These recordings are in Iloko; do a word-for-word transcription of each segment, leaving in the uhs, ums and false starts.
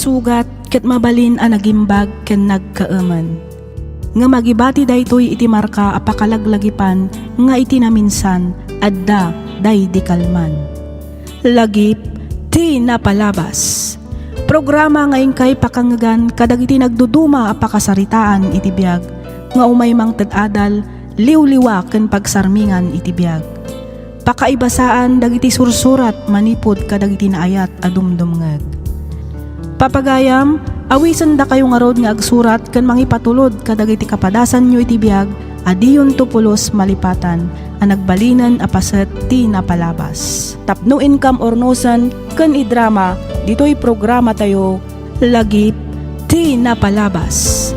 sugat ket mabalin a nagimbag ken nagkaemen. Ngem agibati daytoy iti marka a pakalaglagipan nga iti naminsan, adda daydi kalman. Lagip ti napalabas. Programa nga inkay pakangngegan kadagiti nagduduma a pakasaritaan iti biag nga umay mangted adal, liwliwa ken pagsarmingan iti biag. Pakaibasaan dagiti sursurat manipud kadagiti naayat a dumdumngeg. Papagayam, awisendakayo ngarud nga agsurat ken mangipatulod kadagiti kapadasanyo iti biag a diyonto pulos malipatan a nagbalinen a paset ti napalabas. Tapno inkam urnosen ken idrama ditoy programatayo, Lagip ti Napalabas.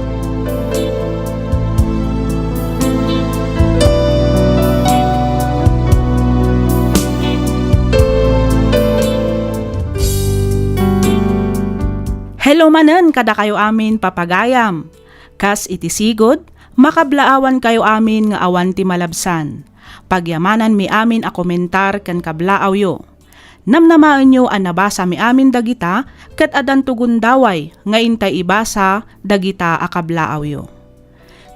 Hello manen kadakayo amin, papagayam. Kas iti sigud, makablaawankayo amin nga awan ti malabsan. Pagyamananmi amin a komentar ken kablaawyo. Namnamaenyo a nabasami amin dagita ket addanto gundaway nga intay ibasa dagita a kablaawyo.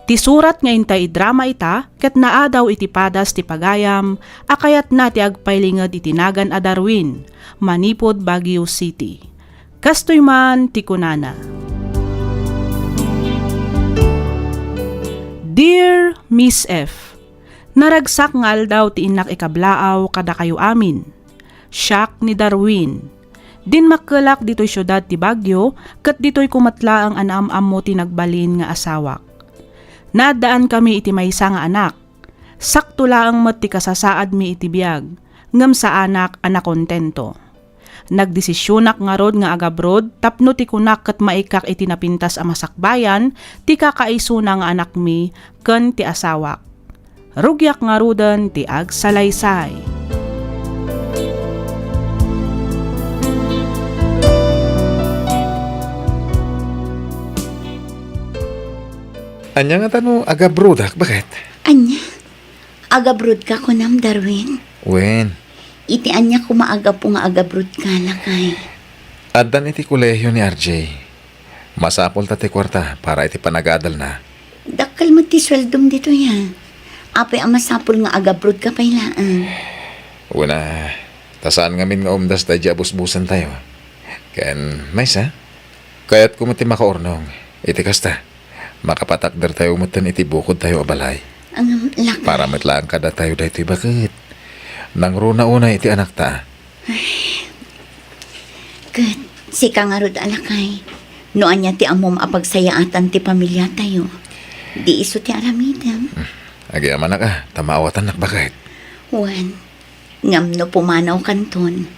Ti surat nga intay idrama ita ket naadaw iti padas ti pagayam a kayatna ti agpailinged iti nagan a Darwin, manipud Baguio City. Kastoy man ti kunana. Dear Miss F, naragsak nga aldaw ti innak ikablaaw kadakayo amin. Siak ni Darwin. Dinmakkelak ditoy siudad ti Baguio, ket ditoyko met laeng a naam-ammo ti nagbalin nga asawak. Naaddaankami iti maysa nga anak. Sakto laeng met ti kasasaadmi iti biag, ngem saanak a nakontento. Nagdesisionak ngarud nga agabroad tapno ti kunak ket maikak iti napintas a masakbayan ti kakaisuna nga anakmi ken ti asawak. Rugiak ngaruden ti agsalaysay. Ania ngata no agabroadak, baket? Ania? Agabroad ka kunam, Darwin? Wen. Iti ania koma a gapu nga agabroad ka, lakay? Addan iti kolehio ni R J. Masapul ta ti kuarta para iti panagadalna. Dakkel met ti sueldom ditoy, a. Apay a masapul nga agabroad ka pay laeng? Wen a, ta saan ngamin nga umdas daydi a busbusentayo. Ken maysa, kayatko met ti makaurnong. Iti kasta, makapatakdertayo metten iti bukodtayo a balay. Ngem, lakay. Para met laeng kadatayo daytoy baket. Nangruna unay iti anakta. Ket sika ngarud a lakay, no ania ti ammom a pagsayaatan ti pamiliatayo, di isu ti aramidem. Agyamanak a, ta maawatannak baket. Wen, ngem no pumanawkanton,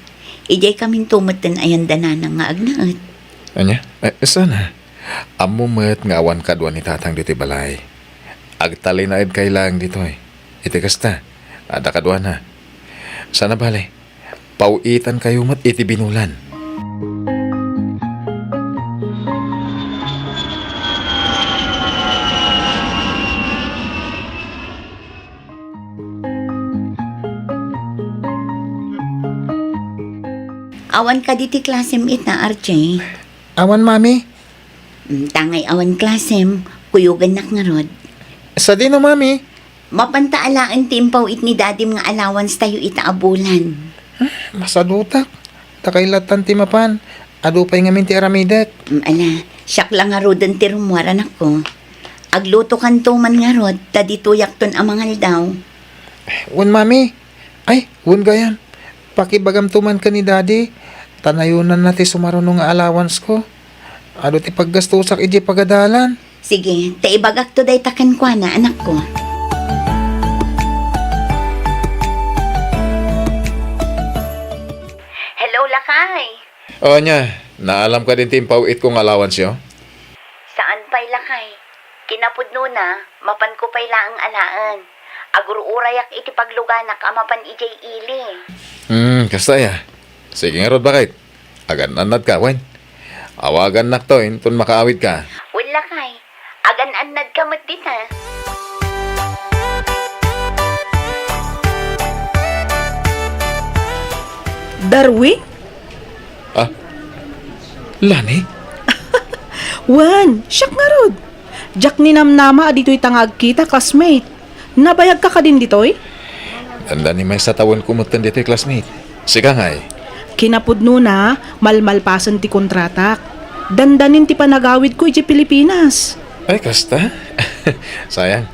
idiay kaminto metten a yan da nanang nga agnaed. Ania? Eh, saan a? Ammo met nga awan kadua ni tatang ditoy balay. Agtalinaedkay laeng ditoy. Iti kasta, adda kaduana. Saan a bale, paw-itankayo met iti binulan. Awan kadi ti klasem ita, R J? Awan, Mami. Mm, tangay awan klasem, kuyogannak ngarud. Sadino, Mami? Mapanta alaen ti impaw-it ni Dadim nga allowance tayo ita a bulan. Ah, masadutak. Dakay lattan ti mapan. Adu pay ngamin ti aramidek. Mm, ala, siak la ngaruden ti rummuar, anakko. Aglutokanto man ngarud, ta ditoyakton a mangaldaw. Wen, Mami. Ay, wen gayam. Pakibagamto man ken ni Daddy, ta nayonanna ti sumaruno nga allowance ko. Adu ti paggastosak idiay pagadalan. Sige, ta ibagakto dayta kenkuana, anakko. Hello, lakay. O, ania, naalam kadin ti impaw-itko nga allowance yo? Saan pay, lakay. Kinapudnona, mapanko pay laeng alaen. Agur-urayak iti pagluganak a mapan idiay ili. Hmm, kasta aya. Sige ngarud, baket. Agan-annadka, wen? Awagannakto inton makaawidka. Wen, lakay. Agan-annadka met dita. Darwin? Ah, Lani? Wen, siak ngarud. Diak ninamnama a ditoyta nga agkita, classmate. Nabayagka kadin ditoy? Dandani maysa tawenko metten ditoy, classmate. Sika ngay? Kinapudnona, malmalpasen ti kontratak. Dandanin ti panagawidko idiay Pilipinas. Ay, kasta? Sayang.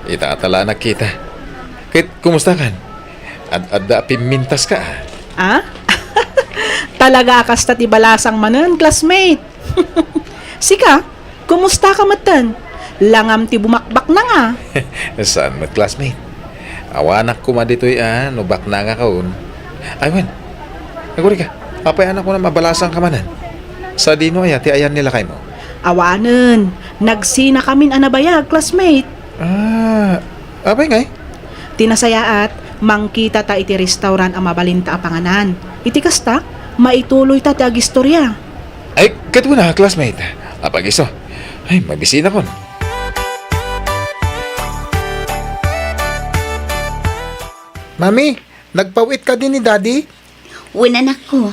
Ita a ta la nagkita. Ket kumustakan? Ad-adda a pimmintaska, a? Ah? Talaga a kasta ti balasang manen, classmate. Sika, kumustaka metten? Langam ti bumakbaknang, a? Saan met, classmate? Awanak koma ditoy, a, no baknangakon. Ay, wen. Agurayka, apay a kunam a balasangka manen? Sadino aya ti ayan ni lakaymo? Awanen, nagsinakamin a nabayag, classmate. Ah, apay ngay? Ti nasayaat, mangkitata iti restaurant a mabalinta a panganan. Iti kasta, maituloyta ti agistoria. Ay, ket kuna, classmate. Apay isu? Ay, mabisinakon. Mami, nagpaw-it kadi ni Daddy? Wen, anakko.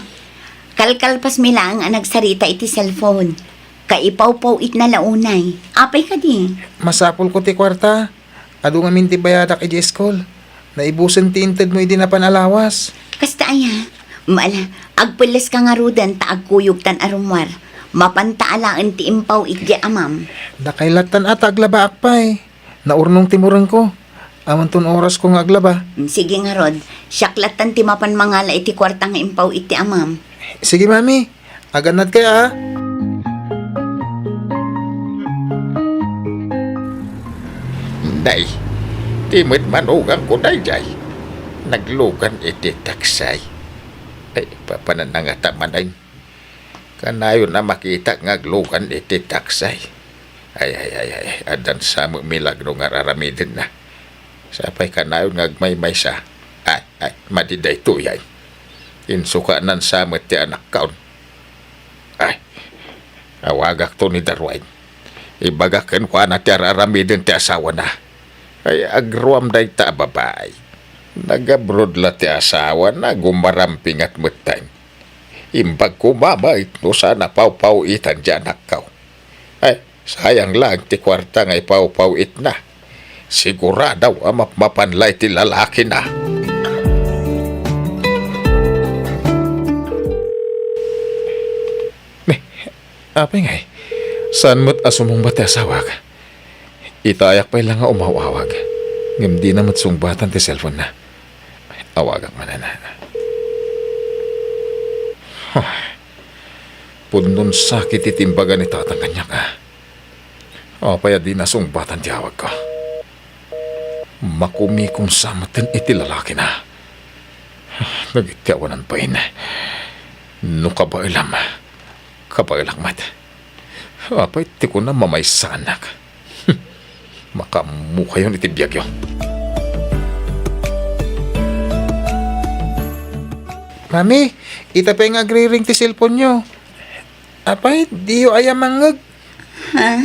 Kalkalpasmi laeng a nagsarita iti cellphone. Kaipawpaw-itna la unay. Apay kadi? Masapulko ti kuarta. Adu ngamin ti bayadak idiay school. Naibusen ti intedmo idi napan a lawas. Kasta aya? Mala, agpelleska ngaruden ta agkuyogtan a rummuar. Mapanta alaen ti impaw-it diay amam. Dakay lattan a ta aglabaak pay. Naurnong ti murengko. Amanton orasko nga aglaba. Mm, sige ngarud. Siak lattan ti mapan mangala iti kuarta nga impaw-it ti amam. Sige, Mami. Agannadkay, a. Day, ti met manugangko daydiay. Naglugan iti taksay. Ay, papananangata manen. Kanayon a makitak nga aglugan iti taksay. Ay, ay, ay, ay, addan sa met milagro nga ar-aramidenna. Sapay kanayon nga agmaymaysa. Ay, ay, madi daytoy, ay. Insukanan sa met ti anakkaon. Ay, awagakto ni Darwin. Ibagak kenkuana ti ar-aramiden ti asawana. Ay, agruam dayta a babai. Nag-abroad la ti asawana, gumarampingat metten. Imbag koma met no saan a pawpaw-itan ti anakko. Ay, sayang laeng ti kuarta nga ipawpaw-itna. Sigurado a mapmapan la iti lalakina. Ne, apay ngay? Saan met a sumungbat ti asawak? Itayak pay la nga umaw-awag. Ngem dina met sungbatan ti cellphone-na. Awagak manen. Huh. Pudnon sakit iti imbaga ni Tatang kaniak, a. Apay a dina sungbatan ti awagko? Makumikom sa metten iti lalakina. Dagiti awanan pay. No kabaelam, kabaelak met. Apay ti kunam a maysaannak? Makaammokayon iti biagyo. Mami, ita pay nga agriring ti cellphone-yo. Apay, diyo aya mangngeg? Ha?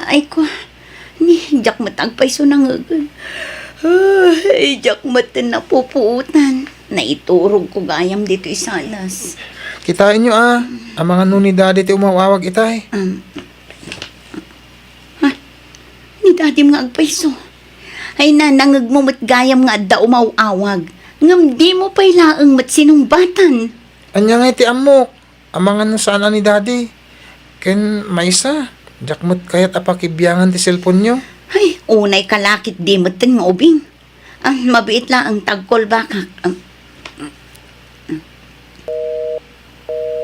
Ay ko, ni, diak met agpayso nangngeg. Ay, diak met napupuotan. Naiturogko gayam ditoy salas. Kitaenyo, a, amangan no ni Daddy ti umaw-awag itay. Um, ha? Ni Daddy nga agpayso? Ay, nanangngegmo met gayam nga adda umaw-awag. Ngem dimo pay laeng met sinungbatan. Ania ngay ti ammok? Amangan no saan a ni Daddy. Ken maysa, diak met kayat a pakibiangan ti cellphone-yo. Ay, unay ka la ket di metten nga ubing. Ah, mabiit laeng ta ag-call back-ak. Ah,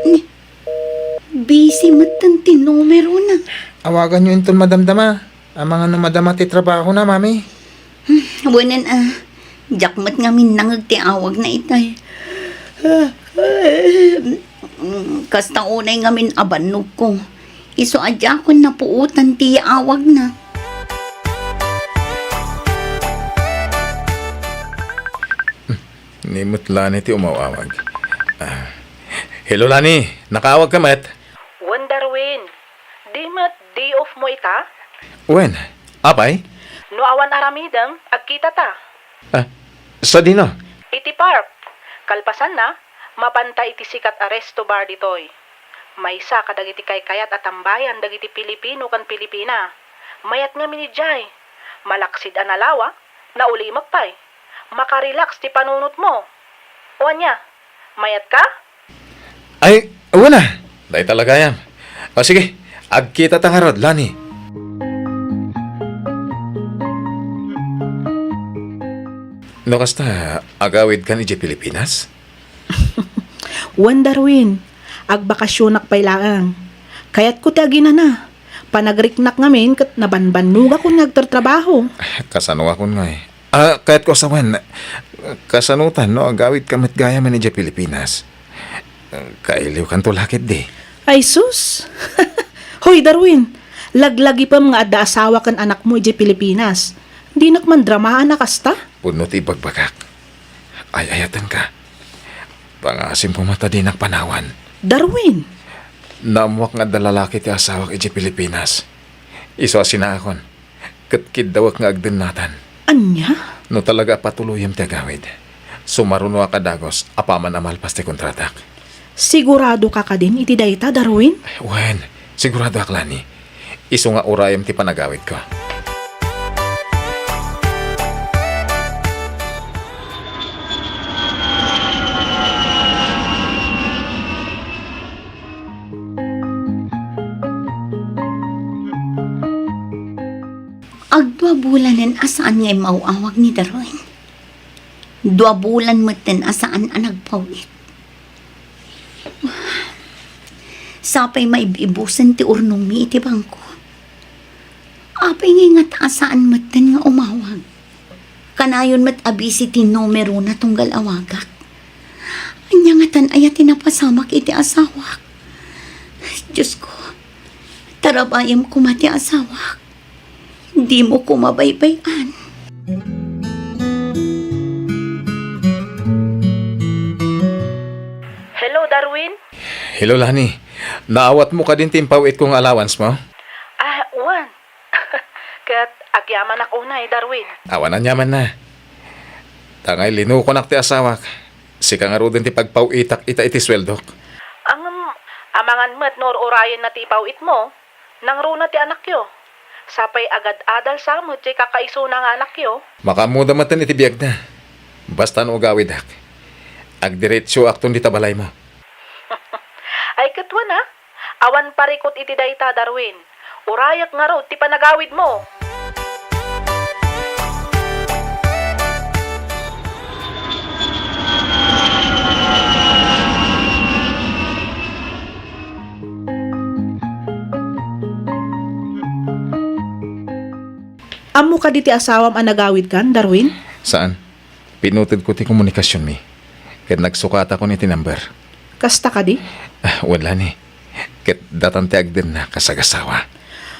ni, busy metten ti numerona. Awaganyo inton madamdama. Amangan no madama ti trabahona, Mami. Hmm, wenen a, diak met ngamin nangngeg ti awagna itay. Kasta unay ngamin a bannogko. Isu a diakon napuotan ti awagna. Ni met Lani ti umaw-awag. Ah. Hello, Lani. Nakaawagka met? Wen, Darwin. Di met day off mo ita? Wen, apay? No awan aramidem, agkitata. Ah, sadino? Iti park. Kalpasanna, mapanta iti sikat a resto bar ditoy. Maysa kadagiti kaykayat a tambayan dagiti Pilipino ken Pilipina. Mayat ngamin idiay. Malaksid a nalawa, naulimek pay. Makarelax ti panunotmo. O ania, mayatka? Ay, wen a. Dayta la gayam. O sige, agkitata ngarud, Lani. No kasta, agawidkan idiay Pilipinas? Wen, Darwin, agbakasyonak pay laeng. Kayatko ti aginana. Panagriknak ngamin ket nabanbannogakon nga agtartrabaho. Kasanoakon ngay? Ah, kayatko a sawen, kasanotan no agawidka met gayamen idiay Pilipinas? Kailiwkanto la ketdi. Ay sus! Hoy, Darwin! Laglagipem nga adda asawa ken anakmo idiay Pilipinas. Dinak mandramaan a kasta? Pudno ti ibagbagak. Ay-ayatenka. Pangasim koma ta dinak panawan. Darwin! Naammoak nga adda lalaki ti asawak idiay Pilipinas. Isu a sinaakon. Ket kiddawek nga agdennatan. Ania? No talaga a patuloyem ti agawid, sumarunoak a dagus apaman a malpas ti kontratak. Siguradoka kadin iti dayta, Darwin? Wen, siguradoak, Lani. Isu nga urayem ti panagawidko. Agdua bulanen a saan nga immaw-awag ni Darwin. Dua bulan metten a saan a nagpaw-it. Sapay maib-ibusen ti urnongmi iti bangko. Apay ngay ngata a saan metten nga umawag? Kanayon met a busy ti numerona tunggal awagak. Ania ngatan aya ti napasamak iti asawak? Diosko, tarabayem koma ti asawak. Dimo koma baybay-an. Hello, Darwin? Hello, Lani. Naawatmo kadin ti impaw-itko nga allowance mo? Ah, wen. Ket agyamanak unay, Darwin. Awan aniamanna. Ta ngay linukonak ti asawak, sika ngaruden ti pagpaw-itak ita iti sueldok. Ngem, amangan met no ur-urayenna ti ipaw-itmo, nangruna ti anakyo. Sapay agad-adal sa met diay kakaisuna nga anakyo. Makaammoda metten iti biagda. Basta no agawidak, agdiretsoakton dita balaymo. Ay, ket wen a, awan parikut iti dayta, Darwin. Urayak ngarud ti panagawidmo. Ammo kadi ti asawam a nagawidkan, Darwin? Saan. Pinutedko ti komunikasionmi, ket nagsukatakon iti number. Kasta kadi? Ah, wen, Lani. Ket datan ti agdenna kas agasawa.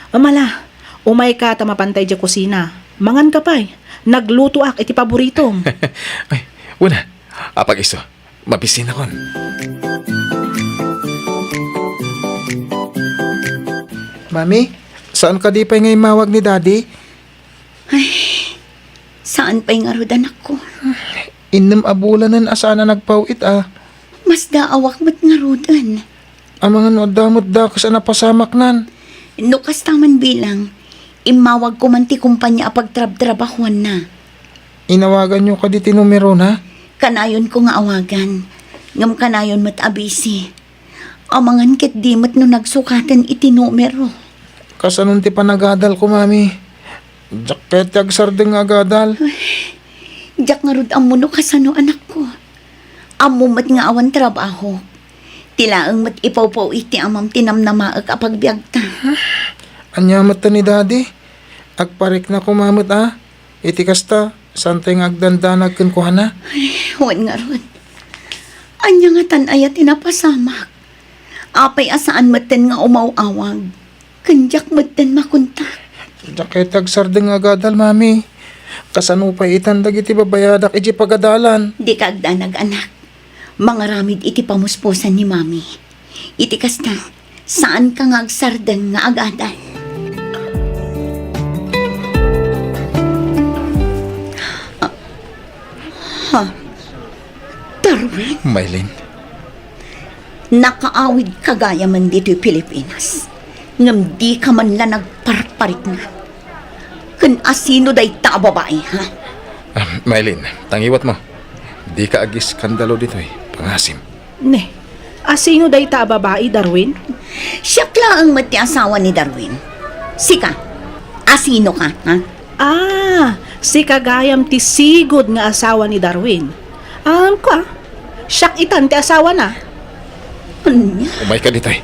Amala, umayka ta mapantay idiay kusina. Manganka pay. Naglutoak iti paboritom. Ay, wen a. Apag-isu. Mabisinakon. Mami, saan kadi pay nga immawag ni Daddy? Ay, saan pay ngarud, anakko? Innem a bulanen a saan a nagpaw-it a. Masdaawak met ngaruden. Amangan no adda met dakes a napasamaknan. No kasta man bilang, immawagko man ti kumpanya a pagtrabtrabahuanna. Inawaganyo kadi ti numerona? Kanayonko nga awagan, ngem kanayon met a busy. Amangan ket di met no nagsukaten iti numero. Kasanon ti panagadalko, Mami? Diak kayat ti agsardeng nga agadal. Ay, diak ngarud ammo no kasano, anakko. Ammo met nga awan trabaho. Ti laeng met ipawpaw-it ti amam ti namnamaek a pagbiagta. Ania met ta ni Daddy? Agparikna koma met a. Iti kasta, saantay nga agdandanag kenkuana? Ay, wen ngarud. Ania ngatan aya ti napasamak? Apay a saan metten nga umaw-awag? Ken diak metten makontak. Diak kayat ti agsardeng nga agadal, Mami. Kasano pay itan dagiti babayadak idiay pagadalan? Dika agdanag, anak. Mangaramid iti pamuspusan ni Mami. Iti kasta, saanka nga agsardeng nga agadal. Ah, ha? Darwin? Maylin. Nakaawidka gayamen ditoy Pilipinas, ngem dika man la nagparparikna. Ken asino dayta a babai, ha? Ah, Maylin, tangiwat mo. Dika agiskandalo ditoy, pangasim. Ne, asino dayta a babai, Darwin? Siak laeng met ti asawa ni Darwin. Sika, asino ka, ha? Ah, sika gayam ti sigud nga asawa ni Darwin. Aamko, ah. Siak itan ti asawana. Ania? Umayka ditoy.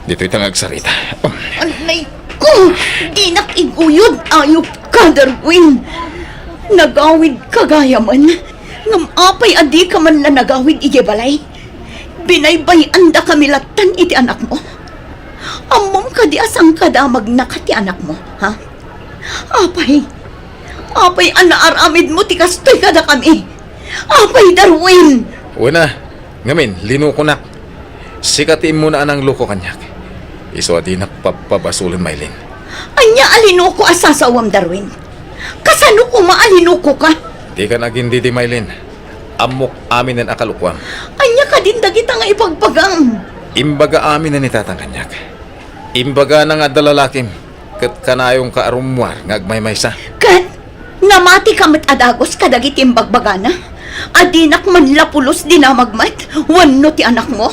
Ditoyta nga agsarita. Um. Anay ko! Dinak iguyod, ayupka, Darwin. Nagawidka gayamen. Ngem apay a dika man la nagawid idiay balay? Binaybay-andakami lattan iti anakmo. Ammom kadi a sangkadamagna iti anakmo, ha? Apay, apay a naaramidmo ti kastoy kadakami? Apay, Darwin! Wen a, ngamin, linukonak. Sika ti immuna a nangloko kaniak. Isu a dinak pabpabasolen, Maylin. Ania a linuko a sasawam, Darwin? Kasano koma a linukoka? Dika agindidi, Maylin. Ammok aminen a kalokoam. Ania kadin dagita nga ibagbagam? Imbaga aminen ni tatang kaniak. Imbagana nga adda lalakim, ket kanayonka a rummuar nga agmaymaysa. Ket namatika met a dagus kadagiti imbagbagana? A dinak man la pulos dinamag met wenno ti anakmo?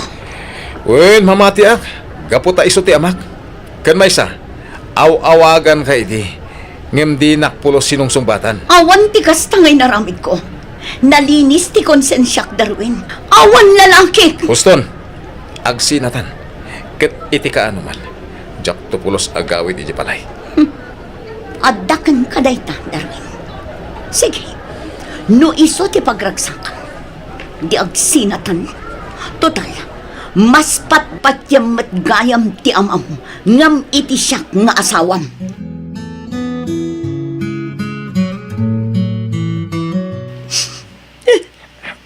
Wen, mamatiak, gapu ta isu ti amak. Ken maysa, aw-awaganka idi, ngem dinak pulos sinungsungbatan. Awan ti kasta nga inaramidko. Nalinis ti konsensiak, Darwin. Awan lalakik! Huston, agsinatan. Ket iti kaanoman, diakto pulos agawid idiay balay. Hmm. Adda kenka dayta, Darwin. Sige, no isu ti pagragsakam, di agsinatan. Total, mas patpatiam met gayam ti amam ngem iti siak nga asawam.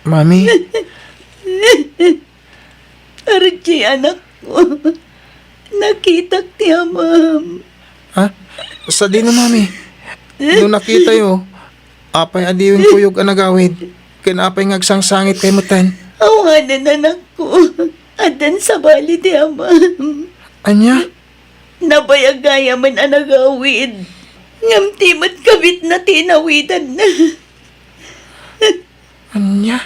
Mami? Archie, anakko. Nakitak ti amam. Ha? Sadino, Mami? No nakitayo, apay a diyo inkuyog a nagawid? Ken apay nga agsangsangit kay metten? Awanen, anakko. Addan sabali ti amam. Ania? Nabayag gayamen a nagawid. Ngem ti met kabitna ti inawidanna. Ania?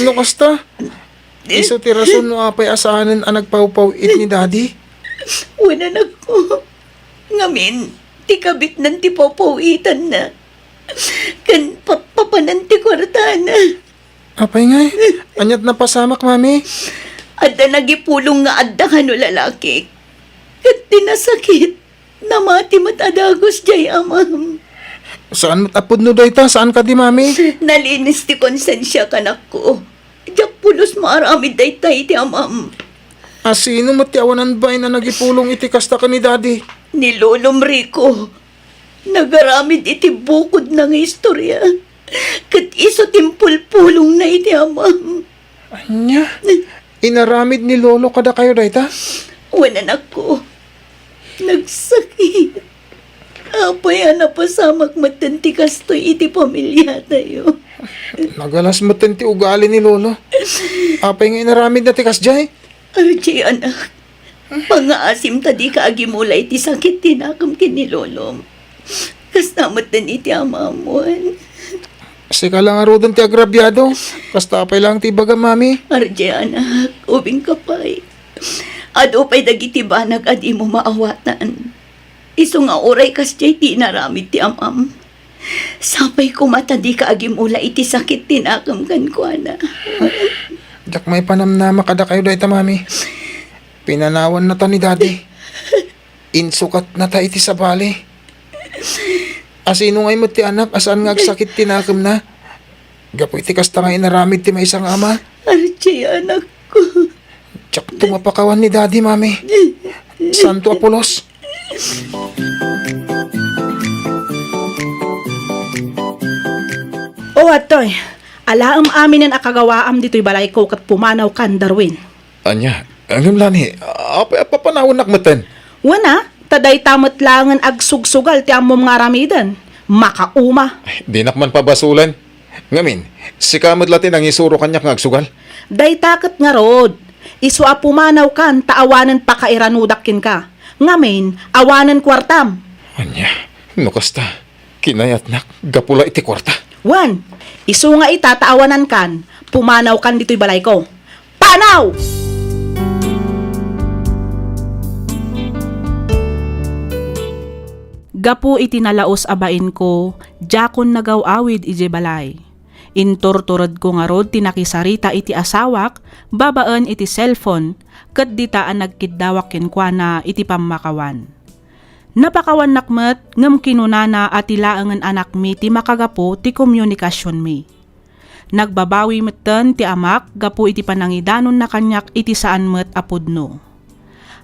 No kasta, isu ti rason no apay a saanen a nagpawpaw-it ni Daddy? Wen, anakko. Ngamin, ti kabitnan ti pawpaw-itanna. Ken pa-, papanan ti kuartana. Apay ngay? Aniat napasamak, Mami? Adda nagipulong nga adda kano lalaki. Ket ti nasakit, namati met a dagus diay amam. Saan met a pudno dayta? Saan kadi, Mami? Nalinis ti konsensiak, anakko. Diak pulos maaramid dayta iti amam. Asino met ti awanan bain a nagipulong iti kasta ken ni Daddy? Ni Lolom Rico. Nagaramid iti bukodna nga istorya. Ket isu ti impulpulongna iti amam. Ania? Inaramid ni Lolo kadakayo dayta? Wen, anakko. Nagsakit. Apay a napasamak metten ti kastoy iti pamiliatayo? Nagalas metten ti ugali ni Lolo. Apay nga inaramidna ti kasdiay? Archie, anak, pangaasim ta dika agimula iti sakit ti nakem ken ni Lolom. Kasta metten iti amam, wen. Sika la ngaruden ti agrabiado. Kasta pay laeng ti ibagam, Mami. Archie, anak, ubingka pay. Adu pay dagiti banag a dimo maawatan. Isu nga uray kasdiay ti inaramid ti amam. Sapay koma ta dika agimula iti sakit ti nakem kenkuana. Diak maipanamnama kadakayo dayta, Mami. Pinanawannata ni Daddy. Insukatnata iti sabali. Asino ngay met ti anak a saan nga agsakit ti nakemna? Gapu iti kasta nga inaramid ti maysa nga ama. Archie, anakko. Diakto mapakawan ni Daddy, Mami. Santo a pulos. O, adtoy. Alaem aminen a kagawaam ditoy balayko ket pumanaw kan Darwin. Ania? Ngem lani, apay a papanawennak metten? Wen a, ta dayta met laengen agsugsugal ti ammom nga aramiden. Makauma. Ay, dinak man pabasolen. Ngamin, sika met la ti nangisuro kaniak nga agsugal? Dayta ket ngarud, Isu a pumanawkan ta awanen pakairanudak kenka. Ngamin, awanen kuartam. Ania? No kasta, kinayatnak gapu la iti kuarta. Wen, isu nga ita ta awanankan, pumanawkan ditoy balayko. Panaw! Gapu iti nalaus a bainko, diakon nagaw-awid idiay balay. Inturturedko ngarud ti nakisarita iti asawak babaen iti cellphone, ket dita a nagkiddawak kenkuana iti pammakawan. Napakawannak met ngem kinunana a ti laengen anakmi ti makagapu ti komunikasionmi. Nagbabawi metten ti amak gapu iti panangidanonna kaniak iti saan met a pudno.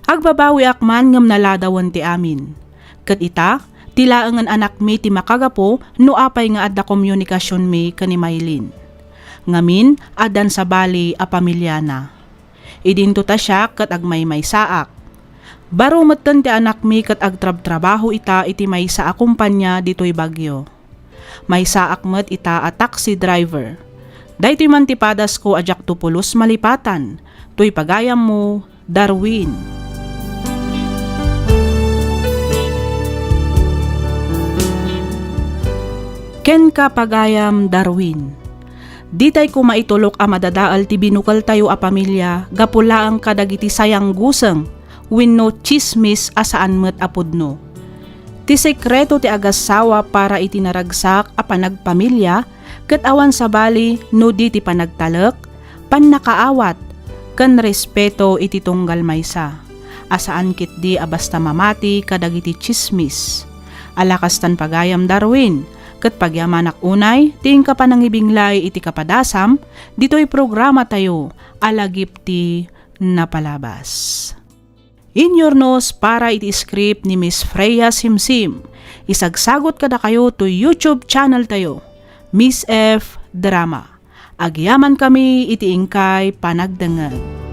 Agbabawiak man ngem naladawen ti amin. Ket ita, ti laengen anakmi ti makagapu no apay nga adda komunikasionmi ken ni Maylin. Ngamin, addan sabali a pamiliana. Idinto ta siak ket agmaymaysaak. Baro metten ti anakmi ket agtrabtrabaho ita iti maysa a kompania ditoy Baguio. Maysaak met ita a taxi driver. Daytoy man ti padasko a diakto pulos malipatan. Toy pagayammo, Darwin. Kenka, pagayam Darwin. Ditay koma itulok a madadael ti binukeltayo a pamilia gapu laeng kadagiti sayangguseng wenno tsismis a saan met a pudno. Ti sekreto ti agassawa para iti naragsak a panagpamilia ket awan sabali no di ti panagtalek, pannakaawat, ken respeto iti tunggal maysa, a saan ketdi a basta mamati kadagiti tsismis. Ala kastan, pagayam Darwin, ket pagyamanak unay ti inka panangibinglay iti kapadasam ditoy programatayo a Lagip ti Napalabas. Inyurnos para iti script ni Miss Freya Simsim. Isagsagot kadakayo to YouTube channel tayo, Miss F Drama. Agyaman kami iti inkay panagdengngeg.